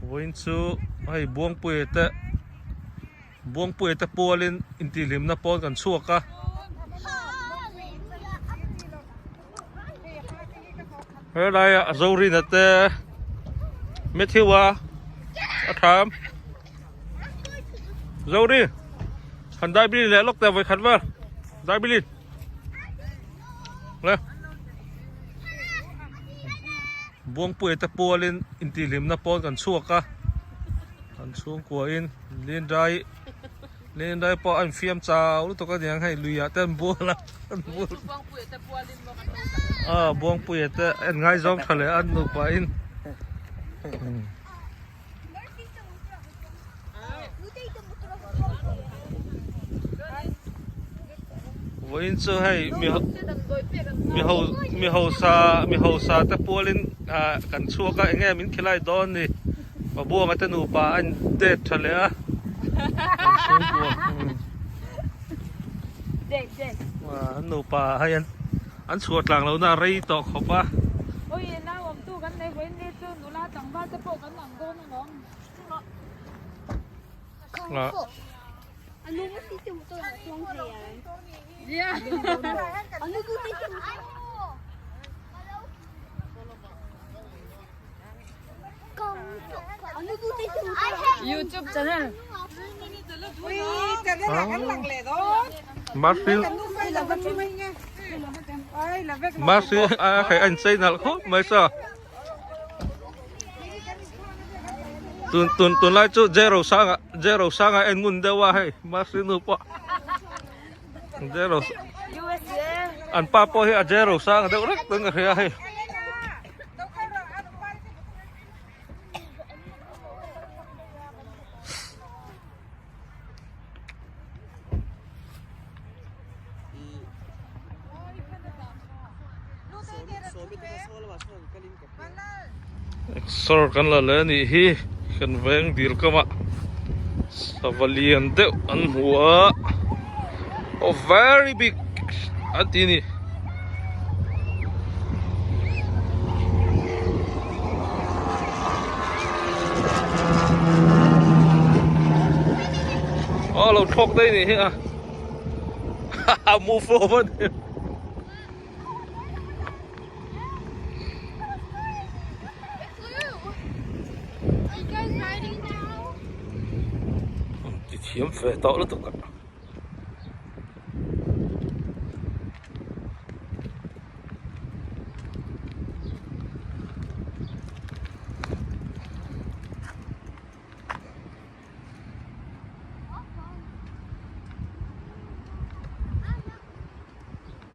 Vawiin chu hei Buangpuia te Buangpuia te pualin intihhlimna pawn kan chhuak a. Helai a Zorina te Matthew a a tham Zori han dai bilin leh lawk teh vawikhat vel dai bilin le Buangpuia te pualin intihhlimna pawn kan chhuak a an chhungkua in Lindai Lindai pawh a infiam chau lutuk a niang hei luiah te an bual a an bual a Buangpuia te en ngaizawng tha leh an nupa in. Vawiin chu hei mi mi ho mi hausa mi hausa te pualin ah kan chhuak a enge min khilai dawn ni Pabuanga te nupa a in date tha leh a an chhungkua an nupa hei an an chhuah tlang lohna a rei tawh khawp a. YouTube channel. Marsil Marsil a khai an chei nalh khawp mai sa. Tun tun tunlai chu J Rosanga J Rosanga en ngun deuh a hei Marcy nu pawh J Ros an pa pawh hi a J Rosanga deuh rek tun ka hria hei. Exer kan la leh anih hi kan veng dil kamah sava lian deuh an hmu a aw very big an ti a ni. Aw lo thlawk daih anih hi a haha move over a ni. Ti thiam ve tawh lutuk a.